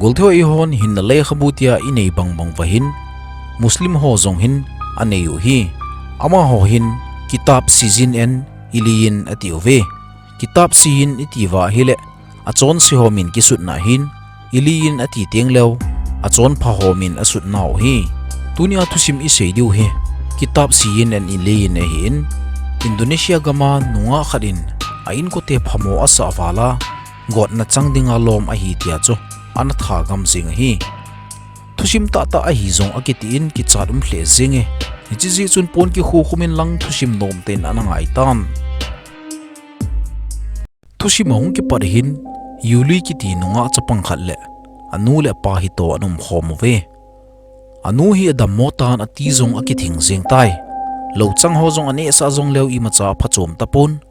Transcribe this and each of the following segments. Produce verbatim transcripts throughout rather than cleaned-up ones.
Golthe ho eihon hinna lekhabu tia inei bangbang vahin, Muslim ho jong hin anei u hi. Amaho hin kitab sijin en iliyin atiuve. Kitab siyin iti uva ahile, achonse ho min kisutna ahin, iliyin ati teng leu, achonpha ho min asutna u hi. Tunia thusim isei diu hi, kitab siyin en iliyin ahin, Indonesia gama nungah khat in a inkote phamo asah vala, gotna chang dinga lom ahi tia chu ana thagam jing ahi. Thusim tahtah ahi jong akitiin kichat um lheh jenge. Hiche jeh chun pon kikhukhum in lang thusim nomten ana ngai tan. Thusim ahung kipat hin, Yuli kiti nungah chapang khat le anu le apa hitoh ana umkhom uve. Anu hi adammo tan, ati jong akithing jeng tai. Louchang ho jong anehsah jongleu imacha aphachom tapon.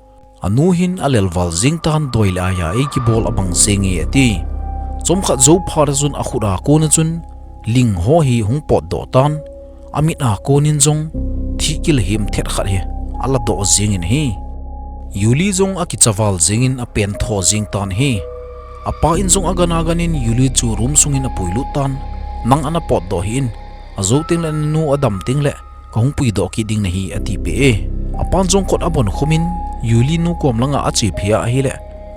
Anu hin alelval jeng tan, doi le aia eikibol abang jenge ati. Chomkhat jou phat chun akhut a kona chun ling ho hi hung potdoh tan, amit a konin jong thihkil himthet khat hi aladoh jengin ahi. Yuli jong akichaval jengin apeng tho jeng tan ahi. Apa in jong agan aganin Yuli chu room sungin apuilut tan, nang ana potdoh hih in, ajou tengle nanu adam tengle kahung puidoh kit ding nahi atipeh e. Apan jong kot abonkhumin Yuli nu kom langa achephei a ahile,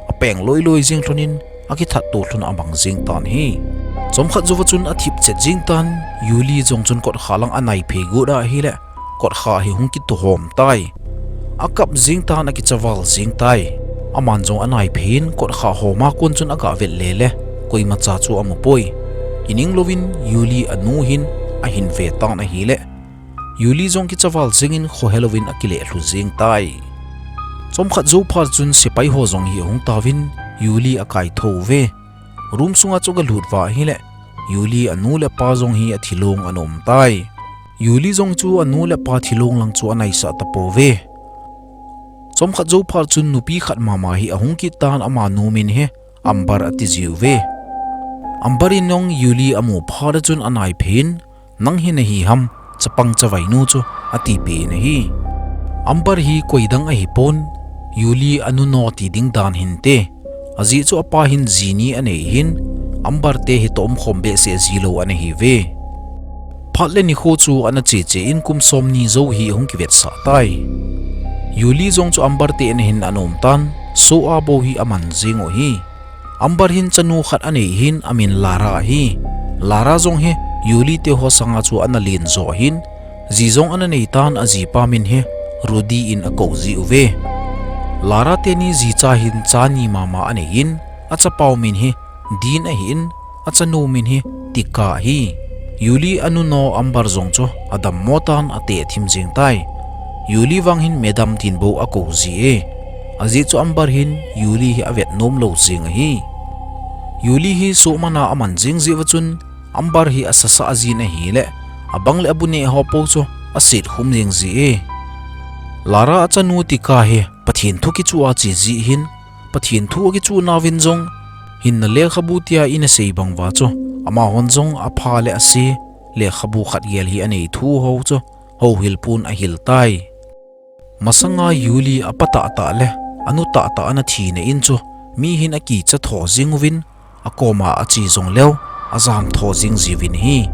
apeng loiloi jeng lhonin akithat to lhon abang jeng tan ahi. Chomkhat jouva chun athipchet jeng tan, Yuli jong chun kotkha lang anaiphei got a ahile, kotkha hi hung kitohom tai. Akap jeng tan, akichaval jeng tai. Aman jong anaiphei in kotkha homa kon chun agavet lele, koimacha chu amupoi. Kining louvin Yuli anu hin ahin ve tan ahile, Yuli jong kichaval jengin khohelouvin akileh lhu jeng tai. Chomkhat jou phat chun sepai ho jong hi ahung tauvin Yuli akaithouve. Room sunga chu agalut uva ahile, Yuli anu le apa jong hi athilong ana um tai. Yuli jong chu anu le apa thilong lang chu anaisah tapouve. Chomkhat jou phat chun nupi khat mama hi ahung kit tan, amanu min hi Ambar atijiuve. Ambar in jong Yuli amu phat chun anaiphei in, nang hi nahi ham, chapang chavainu chu, atipeh in ahi. Ambar hi koidang ahipon, Yuli anu no ti ding dan hinte. Ajeh chu apa hin ji ni anei hin, Ambar te hitoh umkhom behseh jilou anahiuve. Phat le nikho chu ana cheche in kum somni jou hi ahung kivetsah tai. Yuli jong chu Ambar te in hin ana um tan, soh a bou hi aman jeng u ahi. Ambar hin chanu khat anei hin amin Lara ahi. Lara jong hi Yuli teho sanga chu ana len jo ahin, ji jong ana nei tan, ajipa min hi Rudy in akou jiuve. Lara teni jicha hin cha ni mama anei in, achapau min hi Dean ahin, achanu min hi Tika ahi. Yuli anu no Ambar jong chu adammo tan, atehthim jeng tai. Yuli vang hin Madam tin bou akou jie. Ajeh chu Ambar hin Yuli hi avet nomlou jeng ahi. Yuli hi sohmana aman jeng jeh uva chun Ambar hi asasah jin ahile, abang le abu neh ho pou chu asetkhum jeng jie. Lara achanu Tika hi Pathen thu kichu a che jeh hin, Pathen thu akichuh nauvin jong, hinna lekhabu tia inasei bang uva chu, amahon jong apha le ase lekhabu khat gel hi anei thu ho chu houhil pon ahil tai. Masanga Yuli apa tahtah le anu tahtah ana thina in chu, mi hin akicha tho jeng uvin, akoma ache jongleu, ajam tho jeng jiuvin ahi.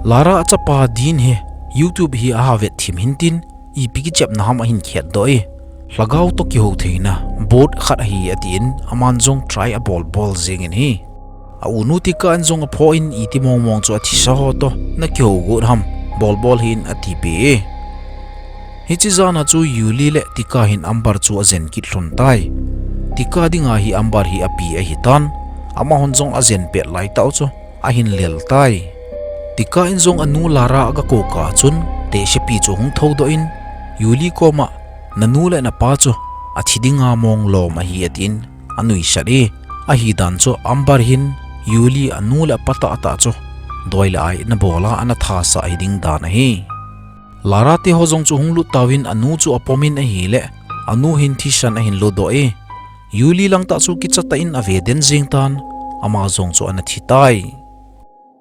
Lara achapa Dean hi YouTube hi aha vetthim hintin, ipi kichepna ham ahin khetdoh e. Lhagao toh kihou theina boat khat ahi atin, aman jong try abolbol jengin ahi. A unu Tika in jong aphoh in, iti mongmong chu athisa ho toh nakihou got ham, bolbol hih in atipeh e. Hiche jana chu Yuli le Tika hin Ambar chu ajen kit lhon tai. Tika dinga hi Ambar hi api ahitan, amahon jong ajen pet laitah u chu ahin lel tai. Tika in jong anu Lara agakou kah chun, tehsepi chu ahung thoudoh in, Yuli koma, nanu le napa chu athi dinga mong lom ahi atin, anuisat e. Ahidan chu Ambar hin Yuli anu le apa tahtah chu doi le ai ana bol a ana thasah hiding dan ahi. Lara teho jong chu hung lut tauvin anu chu apomin ahile, anu hin thisan ahin lodoh e. Yuli langtah chu kichatah in ave den jeng tan, ama jong chu ana thi tai.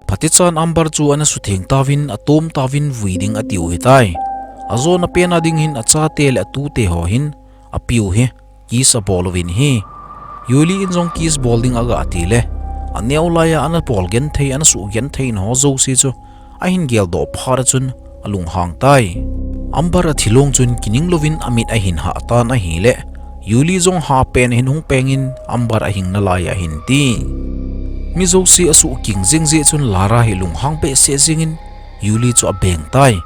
Phatechan Ambar chu ana sutheng tauvin, atom tauvin vui ding atiu hitai. Ajona pena ding hin achate le atute ho hin apiu hi kiss abol uvin ahi. Yuli in jong kiss bol ding aga tile, aneo laiya ana bol genthei, ana suh genthei na ho jouse chu ahin geldoh phat a chun alunghang tai. Amber athi long chun kining louvin amit ahin hah tan ahile, Yuli jong hah pen hin hung pengin Amber ahing nalai ahin ti. Mi jouse asuh king jing jeh chun Lara hi lunghang behseh jingin Yuli chu abeng tai.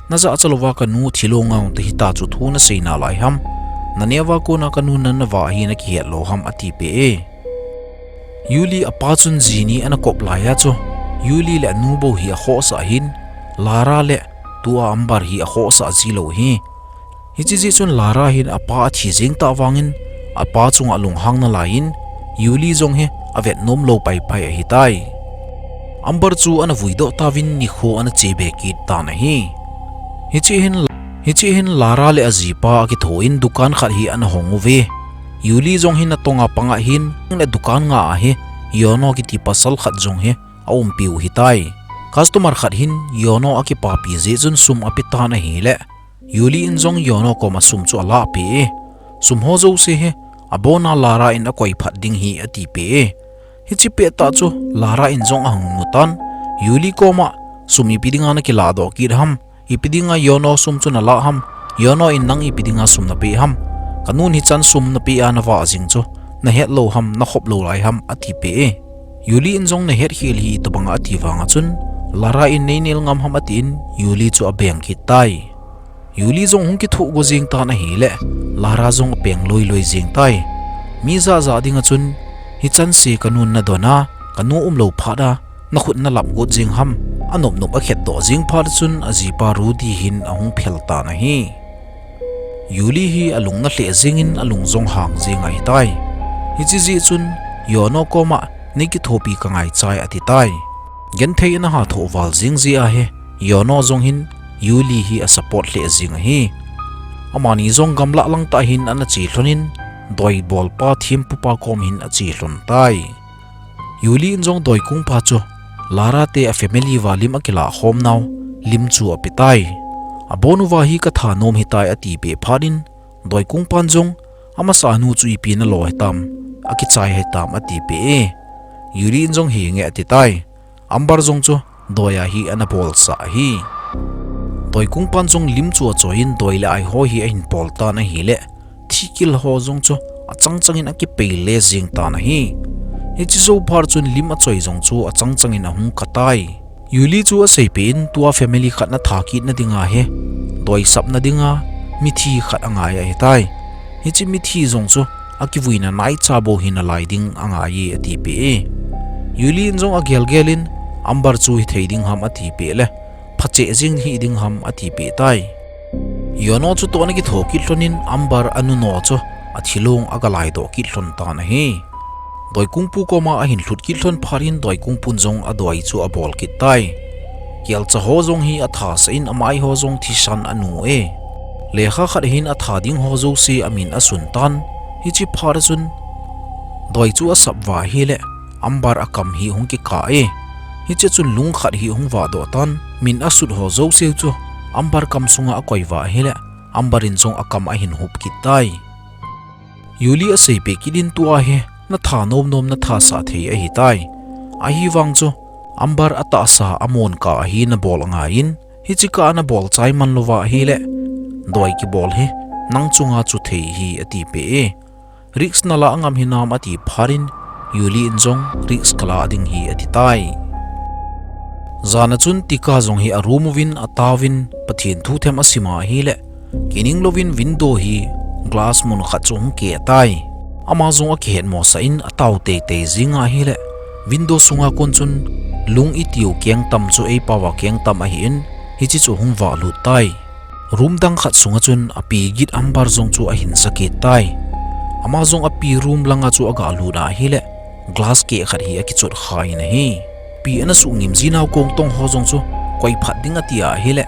Najahcha louva kanu thilou ngau tahita chu thu nasei nalai ham? Naneo va kona kanu nana vah hi nakihet lou ham, atipeh e. Yuli apa chun jini ana kop laiya chu Yuli le anu bou hi akhohsah hin, Lara le tua Amber hi akhohsah jilou hi. Hiche jeh chun Lara hin apa athi jeng tah vangin apa chunga alunghang nalaiyin Yuli jong hi avet nom lou paipai ahitai. Amber chu ana vuidoh tauvin nikho ana chebe kit tan ahi. Hiche hin, hiche hin Lara le ajipa akithoin dukan khat hi ana hong uve. Yuli jong hin atonga panga hin le dukan nga a hi Yono kiti pasal khat jong hi aumpiu hitai. Customer khat hin Yono akipapi jeh chun sum apetan ahile, Yuli in jong Yono koma sum chu alahpeh e. Sum ho jouse hi abona Lara in akoi phat ding hi, atipeh e. Hiche pettah chu Lara in jong ahung mutan, Yuli koma sum ipi dinga nakilahdoh kit ham? Ipi dinga Yono sum chu nalah ham? Yono in nang ipi dinga sum napeh ham? Kanun hichan sum napeh a navah jing chu nahet lou ham, nakhop lou lai ham, atipeh e. Yuli in jong nahet khel hi itobanga ati vanga chun Lara in neinel ngam ham atin Yuli chu abeng kit tai. Yuli jong hung kithoh go jeng tan ahile, Lara jong apeng loiloi jeng tai. Mi jahjah dinga chun, hichan se kanun nadon a, kanu umlou phat a nakhut nalap got jeng ham? Anop nop akhetdoh jeng phat chun ajipa Rudy hin ahung phel tan ahi. Yuli hi alung nalheh jengin alung jong hang jeng ahitai. Hiche jeh chun Yono koma neikithopi kangaichai atitai. Genthei ana hathoh val jeng jeh ahi, Yono jong hin Yuli hi asupport lheh jeng ahi. Amani jong gamlah langtah hin ana che lhonin, doi bolpa thempupa kom hin ache lhon tai. Yuli in jong doikungpa chu Lara te a family uva lim akilah khom nau lim chu apetai. Abonuva hi kathanom hitai atipeh phat in, doikungpan jong amasanu chu ipi nalo hitam, akichai hitam atipeh e. Yuli in jong henge atitai. Amber jong chu doiya hi ana bolsah ahi. Doikungpan jong lim chu achoiyin doi le ai ho hi ahin bol tan ahile, thihkil ho jong chu achang changin akipeile jeng tan ahi. Hiche jou phat chun lim achoi jong chu achang changin ahung katai. Yuli chu aseipeh in tua family khat natha kitna dinga hi, doisapna dinga mithi khat angai ahitai. Hiche mithi jong chu akivuina naicha bou hi nalai ding angai e atipeh e. Yuli in jong agelgel in Amber chu hithei ding ham atipeh le, phacheh jeng hiding ham atipeh tai. Yono chu toh ana kitho kit lhonin Amber anu no chu athilong agalaidoh kit lhon tan ahi. Doikungpu koma ahin lhut kit lhon phat in doikungpun jong adoi chu abol kit tai. Kelcha ho jong hi athasah in amai ho jong thisan anu e. Lekha khat hin atha ding ho jouse amin asun tan. Hiche phat a chun doi chu asap uva ahile, Amber akam hi hung kikah e. Hiche chun lungkhat hi hung vahdoh tan, min asut ho jouse chu Amber kam sunga akoi uva ahile, Amber in jong akam ahin hup kit tai. Yuli aseipeh kit in tua hi natha nomnom nathasah thei ahitai. Ahivang chu Amber atahsa amonkah hi nabol angaiyin, hiche kah a nabol chai man louva ahile, doi kibol hi nang chunga chu thei hi atipeh e. Risk nalah ngam hinam ati phat in, Yuli in jong risk kalah ding hi atitai. Jan a chun Tika jong hi aroom uvin ataovin Pathen thu them asima ahile, kining louvin window hi glass mun khat chu hung keh tai. Ama jong akihetmosah in atao teitei jeng ahile, window sunga kon chun lung itiu kengtam chu eipao a kengtam ahin, hiche chu hung vahlut tai. Room dang khat sunga chun api git Amber jong chu ahin ja kit tai. Ama jong api room langa chu agalut ahile, glass keh khat hi akichot kha in ahi. Pi ana suh ngim jinau kongtong ho jong chu koi phat ding ati ahile,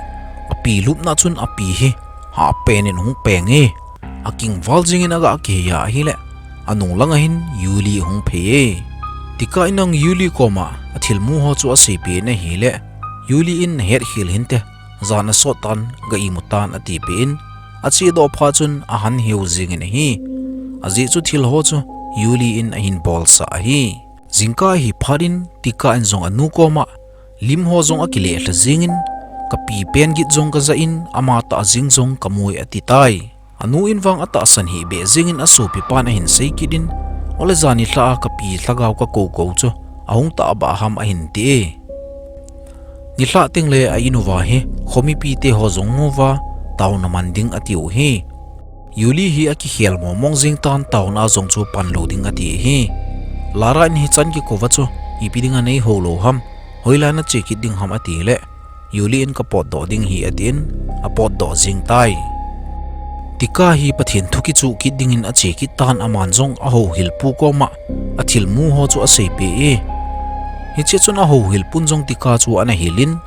api lupna chun api hi hahpen in hung peng e. Aking val jengin aga kihei ahile, anung langa hin Yuli ahung phei e. Tika in jong Yuli koma athilmu ho chu aseipeh in ahile, Yuli in nahet khel hinte, jan asot tan ga imu tan atipeh in, achedoh phat chun ahan heu jengin ahi. Ajeh chu thil ho chu Yuli in ahin bolsah ahi. Jingkah hi phat in Tika in jong anu koma, lim ho jong akile lha jingin, kapi pen git jong kaja in, ama tah jing jong kamui ati tai. Anu in vang atahsan hih beh jingin asopipan ahin sei kit in, ole jan nilhah a kapi lhagao kakou kou chu ahung tah bah ham ahin ti e. Nilhah teng le a in uva hi, khomipite ho jong mu uva, taona man ding atiu hi. Yuli hi akikhel mong mong jing tan, taona a jong chu pan lou ding ati hi. Lara in hichan kikou va chu, ipi dinga nei hou lou ham, hoilai nache kit ding ham ati le, Yuli in kapotdoh ding hi atin, apotdoh jing tai. Tika hi Pathen thu kichuh kit dingin ache kit tan, aman jong ahouhil pu koma, athil mu ho chu asei peh e. Hiche chun ahouhil pun jong Tika chu ana hil in,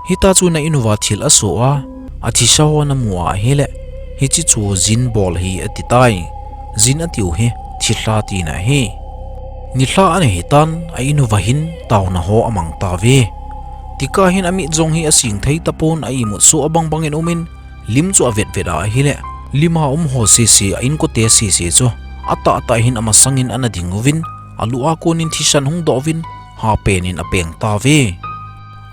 hita chu na in uva thil asoh a, athisa ho namu ahile, hiche chu jin bol hi ati tai. Jin atiu hi, thilha tina hi. Nilhah ana hi tan, a in uva hin, taona ho amang tauve. Tika hin amit jong hi asing thei tapon, a imut soh a bang bangin umin, lim chu avet vet ahile, lima um ho sese, a inkote sese chu, atah tah hin amasangin ana ding uvin, alu a konin thisan hung doh uvin, ha penin apeng tauve.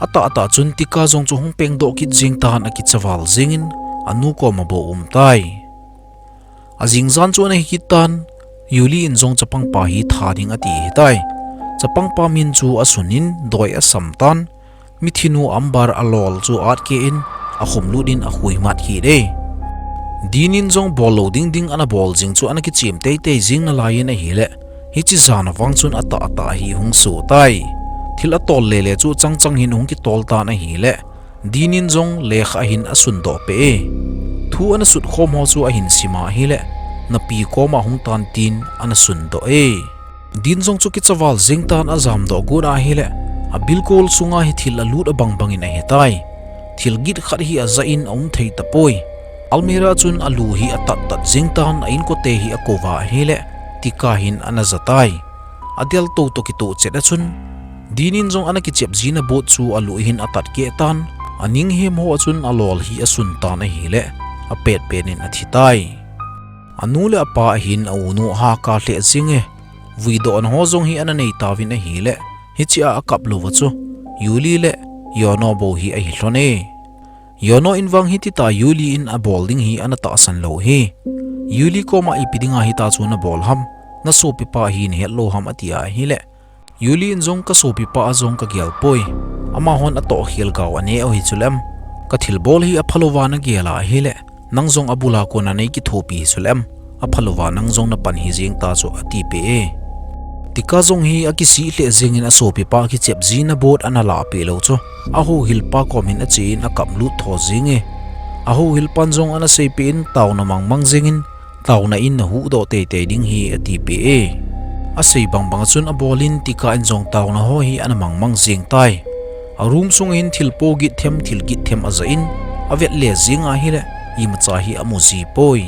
Atah tah chun Tika jong chu hung peng doh kit jing tan, akichaval jingin, anu koma bou um tai. Ajing jan chu ana hi kit tan, Yuli in jong chapang pa hi tha ding ati hi tai. Chapang pa min chu asun in doi asam tan, mithinu Ambar alol chu atkeh in, akhum lut in akhui mat kit e. Din in jong bol lou ding ding ana bol jing chu ana kichem tei tei jing nalai in ahile, hiche jan a vang chun atah tah hi hung soh tai. Thil atol le le chu chang chang hin hung kitol tan ahile, Din in jong lekha ahin asun doh peh e. Thu ana sut khom ho chu ahin sim ahile, napi koma hung tan tin ana sun doh e. Din jong chu kichaval jing tan ajam doh got ahile, abilkol sunga hi thil alut abang bangin ahe tai. Thil git khat hi aja in aum thei tapoi. Almirah chun alu hi atat tat jing tan a inkote hi akou va ahile, Tika hin ana ja tai. Adel tou toh kitoh chet a chun, Din in jong ana kichep jina boat chu alu hin atat keh tan, aning hem ho a chun alol hi asun tan ahile, apet penin athi tai. Anu le apa ahin a unu haka lheh jing e, vui dohna ho jong hi ana nei tauvin ahile, hiche a akap lou va chu, Yuli le Yono bou hi ahi lhon e. Yono in vang hiti tah Yuli in abol ding hi ana tahsan lou hi. Yuli koma ipi dinga hita chu nabol ham, nasopipa hi nahet lou ham ati ahile, Yuli in jong kasopipa a jong kagel poi. Amahon atoh khel gao ane u hi chulem. Kathilbol hi aphalou va nagel ahile, nang jong abul a kona nei kithopi hi chulem. Aphalou va nang jong napan hi jeng ta chu ati peh e. Tika jong hi akisih lheh jingin asopipa kichep jina boat ana lah peh lou chu, ahouhilpa kom hin ache in akap lut tho jing e. Ahouhilpan jong ana seipeh in taona mangmang jingin, taona in nahuhdoh teitei ding hi ati peh e. Asei bangbang a chun abol in Tika in jong taona ho hi ana mangmang jing tai. A room sung hin thilpo git them, thil git them aja in, avet le jing ahile, imacha hi amu ji poi.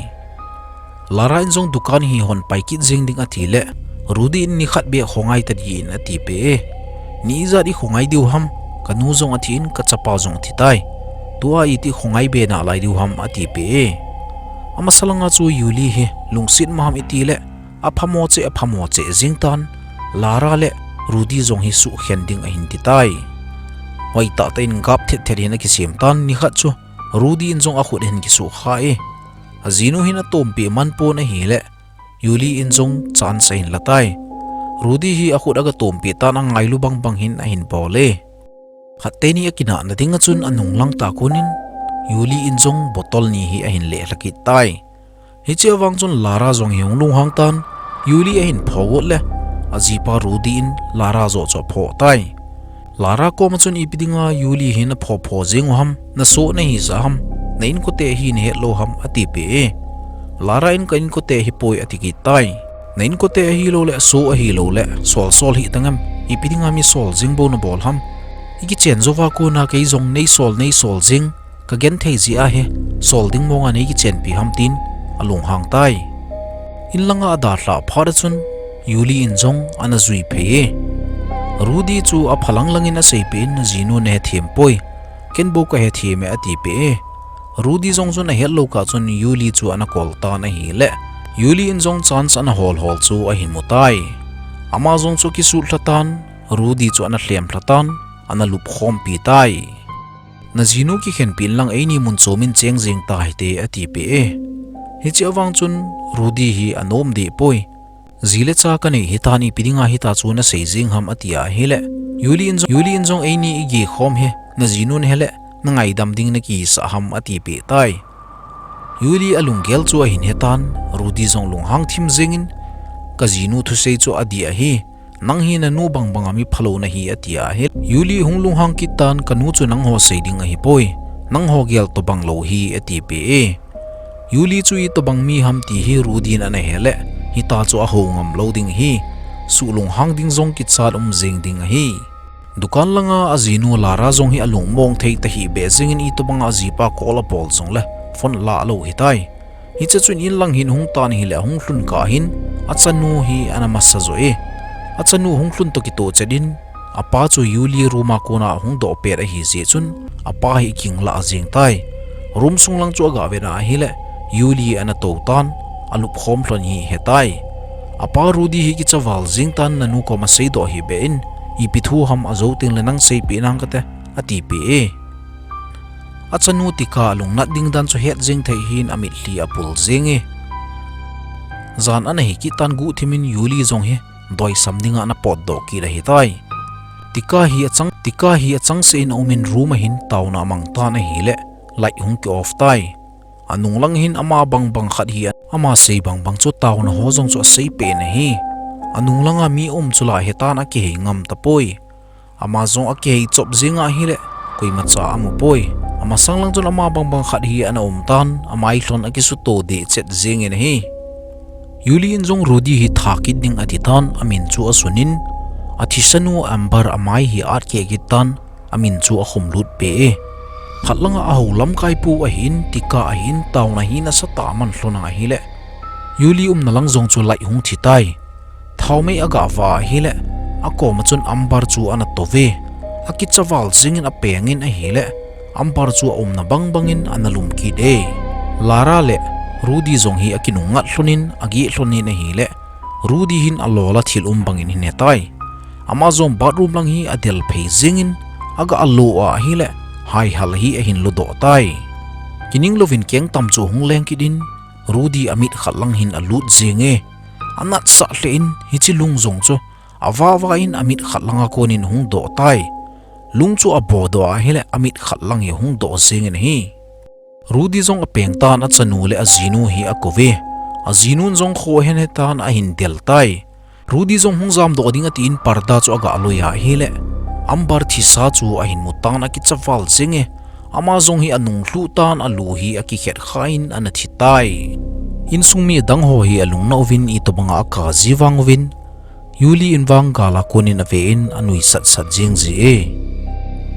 Lara in jong dukan hi hon pai kit jing ding ati le, Rudy in nikhat beh khongai ta ding in ati peh e. Ni ijat ikhongai diu ham, kanu jong athi in kachapa jong athi tai. Tua iti khongai be nalai diu ham ati peh e. Amasa langa chu Yuli hi lungset maham iti le, aphamo cheh, aphamo cheh jing tan, Lara le Rudy jong hi sukhen ding ahin ti tai. Hoitah tah in gap thet thet hin akisem tan, nikhat chu Rudy in jong akhut ahin kisukha e. Ajinu hin atompeh man pon ahile, Yuli in jong chance ahin la tai. Rudy hi akhut aga tompeh tan angailu bangbang hin ahin bol e. Khat teni akinahna dinga chun anung lang tah konin, Yuli in jong bottle ni hi ahin leh lha kit tai. Hiche a vang chun Lara jong hi hung lunghang tan, Yuli ahin pho got le, ajipa Rudy in Lara joh chu aphoh tai. Lara koma chun ipi dinga Yuli hin apho pho jing u ham, naso nahi jeh ham, na inkote hi nahet lou ham ati peh e. Lara in ka inkote hi poi ati kit tai. Na inkote ahilou le, so ahilou le, sol sol hih tangem, ipi dinga mi sol jing bou nabol ham. Ikichen jouva kona kei jong nei sol, nei sol jing, kagenthei jeh ahi, sol ding monga nei kichenpi ham tin, alunghang tai. In langa adalhah phat a chun, Yuli in jong ana jui phei e. Rudy chu aphalang langin aseipeh in ajinu nahethem poi. Ken bou kahethem e ati peh e. Rudy jong chun ahet lou kah chun Yuli chu ana call tan ahile, Yuli in jong chance ana hol hol chu ahin mu tai. Ama jong chu akisutlha tan, Rudy chu ana lhemlha tan, ana lupkhompi tai. Najinu kikhenpi in lang eini mun chomin cheng jeng tahite atipeh e. Hiche avang chun Rudy hi anom deh poi. Ji le cha kanei hitan ipi dinga hitachu nasei jeng ham atia ahile, Yuli in jong, Yuli in jong eini igekhom hi najinun ahile, nangaidam ding nakihisah ham atipeh tai. Yuli alunggel chu ahin hetan, Rudy jong lunghang thim jengin, kajinu thusei chu adih ahi, nang hi nanu bangbanga mi phalou nahi atia ahile, Yuli hung lunghang kit tan, kanu chu nangho sei ding ahipoi, nangho gel tobang lou hi atipeh e. Yuli chu itobang mi ham ti hi Rudy in ana hele, hitachu aho ngam lou ding ahi, suh lunghang ding jong kichat um jeng ding ahi. Dukan langa ajinu Lara jong hi alungmong thei tahih beh jengin itobanga ajipa call abol jongle phone alah lou hitai. Hiche chun in lang hin ahung tan ahile ahung lhun kah hin achanu hi ana masa joh e. Achanu hung lhun toh kitoh chet in apa chu Yuli room a kona ahung doh pet ahijeh chun apa hi akinglah jeng tai. Room sung lang chu aga vet a ahile Yuli ana tou tan, alupkhom lhon hi ahetai. Apa Rudy hi kichaval jeng tan, nanu koma seidoh hih beh in, ipi thu ham ajou tengle nang seipeh nang kate atipeh e. Achanu Tika lungnat ding dan chu het jeng thei hin amitlhi apul jeng e. Jan ana hi kit tan guhthimin Yuli jong hi doisam dinga ana potdoh kit ahitai. Tika hi achang, Tika hi achangseh in aumin room a hin taona amang tan ahile light hung ki off tai. Anung lang hin ama bangbang khat hi ama sei bangbang chu taona ho jong chu asei pen ahi. Anung langa mi aum chu la hetan akihei ngam tapoi. Ama jong akihei chop jeng ahile koimacha amu poi. Amasang lang chun ama bangbang khat hi ana um tan, amai lhon akisuto deh chet jengin ahi. Yuli in jong Rudy hi tha kit ding ati tan, amin chu asunin, athisanu Amber amai hi atkeh kit tan, amin chu akhum lut peh e. Khat langa aho lamkai pu ahin, Tika ahin, taona hi nasatah a aman lhon ahile, Yuli umna lang jong chu light hung thi tai. Thaomei aga vah ahile, akoma chun Amber chu ana tou ve. Akichaval jengin apengin ahile, Amber chu aumna bangbangin ana lum kit e. Lara le Rudy jong hi akinungngat lhonin, ageh lhonin ahile, Rudy hin alol a thil um bangin ahin hetai. Ama jong bathroom lang hi adel phei jengin, aga alo a ahile, haihal hi ahin lodoh tai. Kining louvin kengtam chu ahung leng kit in, Rudy amit khat lang hin alut jeng e. Anatsah lheh in, hiche lung jong chu avava in amit khat langa konin ahung doh tai. Lung chu abodoh ahile amit khat lang hi ahung doh jengin ahi. Rudy jong apeng tan achanu le ajinu hi akou ve. Ajinun jong kho ahin hetan ahin del tai. Rudy jong hung jamdoh ding atin parda chu aga loi a ahile, Amber thisa chu ahin mu tan akichaval jeng e. Ama jong hi anung lhuh tan alu hi akikhet khan ana thi tai. Insung mi adang ho hi alungna uvin itobanga akap ji vang uvin, Yuli in vang gal a konin ave in anuisat sat jeng ji e.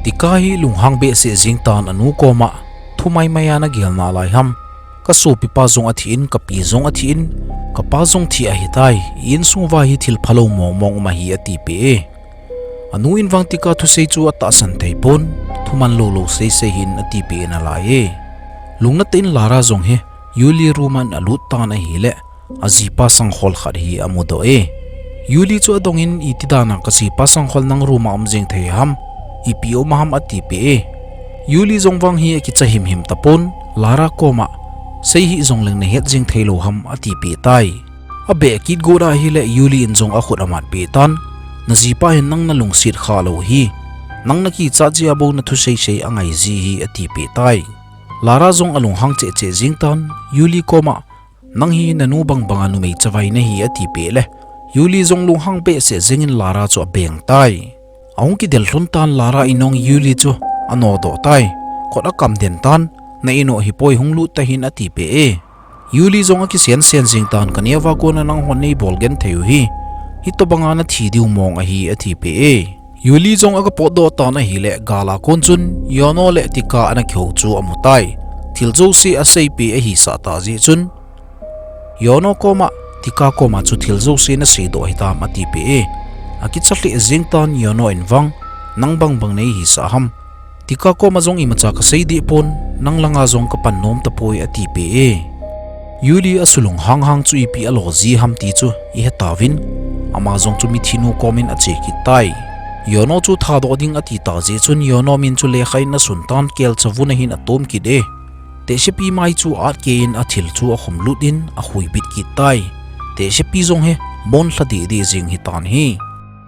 Tika hi lunghang behseh jeng tan anu koma, thu maimai a nagel nalai ham. Kasopipa jong athi in, kapi jong athi in, kapa jong thi ahitai, insung uva hi thil phalou mong mong um ahi atipeh e. Anu in vang Tika thusei chu atahsan thei pon, thuman lou lou sei sei hih in atipeh nalai e. Lungnat tah in Lara jong hi Yuli room a alut tan ahile, ajipa sangkhol khat hi amudoh e. Yuli chu adongin, iti dana kajipa sangkhol nang room a um jeng thei ham, ipi um ham atipeh e. Yuli jong vang hi akicha himhim tapon, Lara koma, sei hih jongleng nahet jeng thei lou ham atipeh tai. Abeh kit got ahile Yuli in jong akhut amatpeh tan, najipa hin nang nalungset kha lou hi, nang nakichat jeh a bou nathusei sei angai ji hi atipeh tai. Lara jong alunghang cheh cheh jeng tan, Yuli koma, nang hi nanu bangbanga numei chavai nahi atipeh le, Yuli jong lunghang behseh jengin Lara chu abeng tai. Ahung kidel lhon tan Lara in jong Yuli chu anodoh tai. Khut akam den tan, na in u ahipoi hung lut tahih in atipeh e. Yuli jong akisensen jeng tan kaneo va kona nanghon neibol genthei u hi, hitobanga nathi diu mong ahi atipeh e. Yuli jong aga potdoh tan ahile gal a kon chun Yono le Tika ana kihou chu amutai. Thil jouse aseipeh ahisah tah jeh chun Yono koma, Tika koma chu thil jouse naseidoh hitam atipeh e. Akicha lheh jeng tan Yono in vang, nang bangbang neihisah ham. Tika koma jong imacha kasei deh pon, nang langa jong kapan nom tapoi atipeh e. Yuli asulunghang hang chu ipi alo ji ham ti chu ihetauvin, Ama jong chu mithinu komin ache kit tai. Yono chu thadoh ding ati ta jeh chun Yono min chu lekha in asun tan kelcha vun ahin atom kit e. Tehsepi mai chu atkeh in athil chu akhum lut in ahuibit kit tai. Tehsepi jong hi monlha deh deh jing hitan ahi.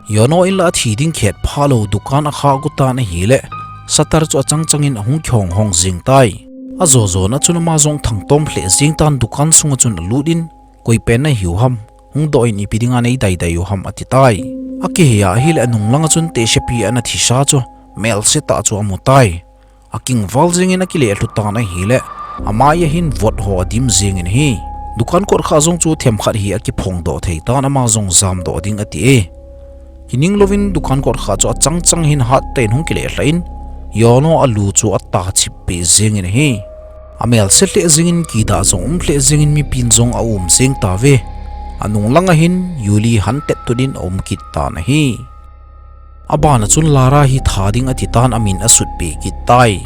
Yono in la athi ding khet phalou dukan akha gu tan ahile, shutter chu achang chang in ahung khong hong jing tai. Ajo jo na chun ama jong thangtom lheh jing tan dukan sunga chun alut in, koi pen nahiu ham, hung doh in ipi dinga nei dai dai u ham ati tai. Akihei a ahile anung langa chun Tehsepi ana thisa chu melse tah chu amu tai. Akingval jingin akileh lhu tan ahile, amai ahin vot ho adim jingin ahi. Dukan kot kha jong chu themkhat hi akiphong doh thei tan ama jong jam doh ding ati e. Kining louvin dukan kot kha chu achang chang hin hat ten hung kileh lha in, Yono alu chu ata chip pe jingin ahi. Amelse lheh jingin kidah jong um lheh jingin mipin jong aum jing tave. Anung langa hin Yuli han tet tut in aum kit tan ahi. Abana chun Lara hi tha ding ati tan amin asut pe kit tai.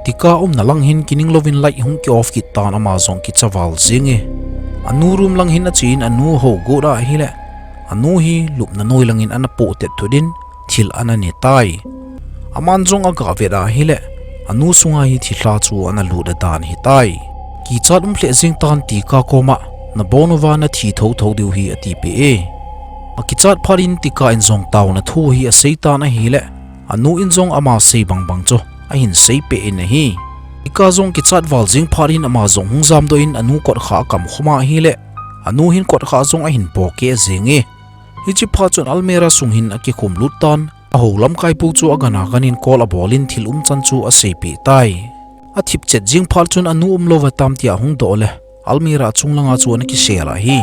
Tika umna lang hin kining louvin light hung ki off kit tan ama jong kicha val jing e. Anu room lang hin ache in anu hou got ahile, anu hi lupna noi langin ana poh tet thut in thil ana ne tai. Aman jong aga vet ahile, anu sunga hi thilha chu ana lut adan hitai. Kichat um lheh jing tan Tika koma, nabon uva nathi tho tho diu hi ati pe e. Akichat phat in Tika in jong taona thu hi asei tan ahile, anu in jong ama sei bang bang chu ahin sei pe in ahi. Tika jong kichat val jing phat in ama jong hung jam doh in anu kot kha akam khum ahile, anu hin kot kha jong ahin po keh jing e. Hichi phat chun almirah sung hin akikhum lut tan, ahou lamkai pu chu agan agan in call abol in thil um chan chu asei pe tai. Athip chet jing phat chun anu um louva tam tia hung doh le, almirah chung langa chu ana kisel ahi.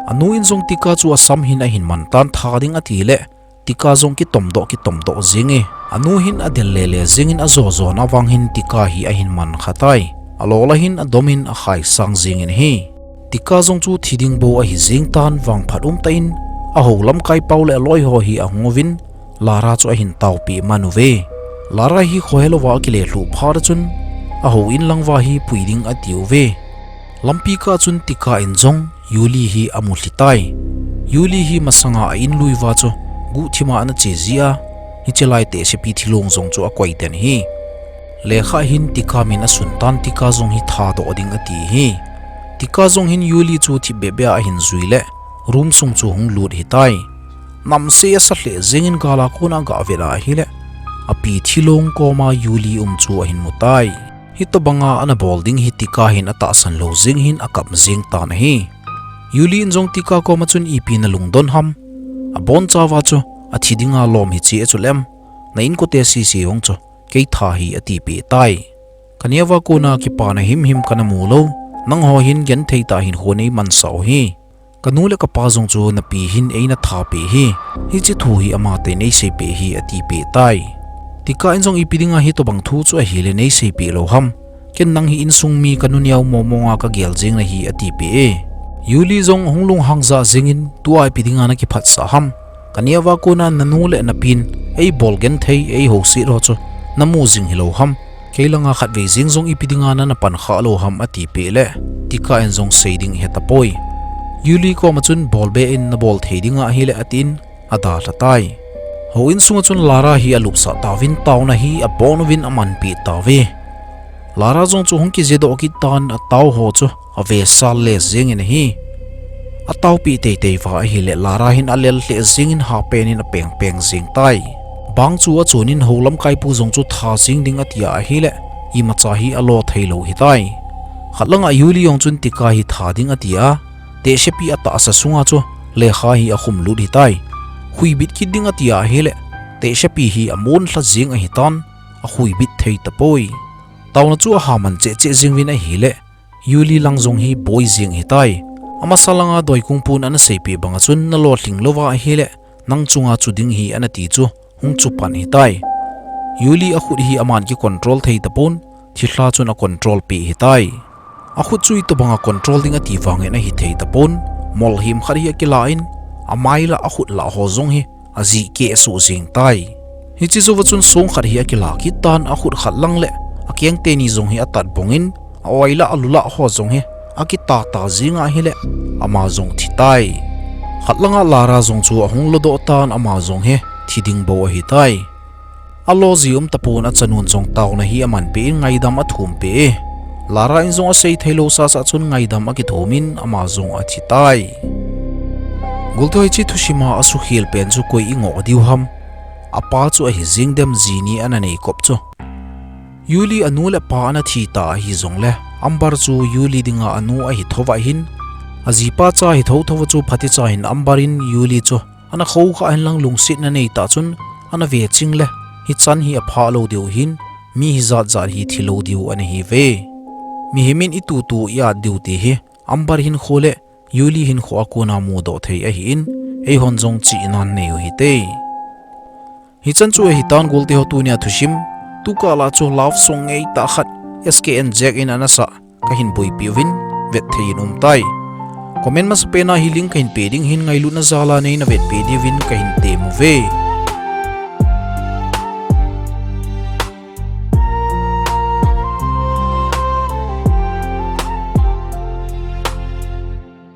Anu in jong Tika chu asam hin ahin man tan tha ding ati le, Tika jong kitom doh kitom doh jing e. Anu hin adel le le jingin ajo jo na vang hin Tika hi ahin man kha tai. Alol a hin adom in akhai sang jingin ahi. Tika jong chu thi ding bou ahi jing tan vangphat um tah in, ahou lamkai pau le aloi ho hi ahung uvin, Lara chu ahin tao pe man uve. Lara hi khohe louva akile lhu phat a chun, ahou in lang uva hi pui ding ati uve. Lampi kah chun Tika in jong Yuli hi amu lhi tai. Yuli hi masanga a in lui uva chu guhthim a ana che ji a, hiche lai Tehsepi thilong jong chu akoi den ahi. Lekha hin Tika min asun tan Tika jong hi thadoh ding ati ahi. Tika jong hin Yuli chu thip beh beh a ahin jui le, room sung chu hung lut hitai. Namse asa lheh jingin gal a kona aga vet ahile, api thilong koma Yuli um chu ahin mu tai. Hitobanga ana bol ding hi Tika hin atahsan lou jing hin akap jing tan ahi. Yuli in jong Tika koma chun ipi nalungdon ham. Abonchauva chu, athi dinga lom hiche a chu lem. Na inkote sese jong chu, kei tha hi ati pe tai. Kaneo va kona kipana himhim kana mu lou, nangho hin genthei tah hinkho nei mansah u hi. Kanu le kapa jong chu napi hin eina tha pe hi, hiche thu hi amaten nei sei pe hi ati pe tai. Tika in jong ipi dinga hitobang thu chu ahile nei sei pe lou ham. Ken nang hi insung mi kanu neo momo nga kagel jing nahi ati pe e. Yuli jong hung lunghang jah jingin tua ipi dinga nakiphatsah ham. Kaneo va kona nanu le napin eibol genthei eihouset ho chu namu jing hilou ham. Kei langa khatvei jeng jong ipi dinga nana pan kha lou ham ati pe le, Tika in jong sei ding he tapoi. Yuli koma chun bol be in nabol thei dinga ahile atin, adalha tai. Hou in sunga chun Lara hi alupsah tauvin taona hi abon uvin amanpi tauve. Lara jong chu hung kije doh kit tan atao ho chu avesal le jengin ahi. Ataopi teitei va ahile Lara hin alel lheh jengin hapen in apeng peng jeng tai. Bang chu achunin hou lamkai pu jong chu tha jeng ding atia ahile, imacha hi alo thei lou hitai. Khat langa Yuli jong chun Tika hi tha ding atia, Tehsepi atahsa sunga chu lekha hi akhum lut hitai. Huibit kit ding atia ahile, Tehsepi hi amonlha jeng ahitan, ahuibit thei tapoi. Taona chu ahaman cheh cheh jeng uvin ahile, Yuli lang jong hi boi jeng hitai. Amasa langa doikung pun ana seipeh banga chun nalolhing louva ahile, nang chunga chu ding hi ana ti chu hung chu pan hitai. Yuli akhut hi aman kicontrol thei tapon, thilha chun acontrol peh hitai. Akhut chu itobanga control ding ati vangin ahithei tapon, molhim khat hi akilan, amai lah akhut lah ho jong hi ajih keh suh jeng tai. Hiche jouva chun song khat hi akila kit tan akhut khat lang le akeng teni jong hi atat bongin, a-oi lah alu lah ho jong hi akitata jeng ahile ama jong thitai. Khat langa Lara jong chu ahung lodoh tan, ama jong hi thi ding bou ahitai. Alo ji um tapon, achanun jong taona hi aman peh in ngaidam athum peh e. Lara in jong asei theilou sasa chun ngaidam akithum in ama jong athi tai. Gulte ho, hiche thusim a asukhel pen chu koi ingoh diu ham? Apa chu ahi jing dem, ji ni ana nei kop chu. Yuli anu le apa ana thi ta ahi jongle, Amber chu Yuli dinga anu ahi thouva hin, ajipa cha hi thou thouva chu phatecha hin Amber in Yuli chu ana khoukhah hen lang lungsetna nei tah chun ana veching le, hichan hi apha lou diu hin, mi hijat jat hi thi lou diu ana hiuve. Mihem in itutu i-at diu ti hi Amber hinkho le Yuli hinkho a kona mudoh thei ahin, eihon jong chihna nei u hite. Hichan chu ahitan gulte ho, tunia thusim, tukah lah chu love song ngeitah khat S K N Jack in ana sah, kahin boipi uvin, vet thei in um tai. Comment masapen a hi link kahin pe ding hin, ngailutna jal a neina vetpi diuvin kahin tem uve.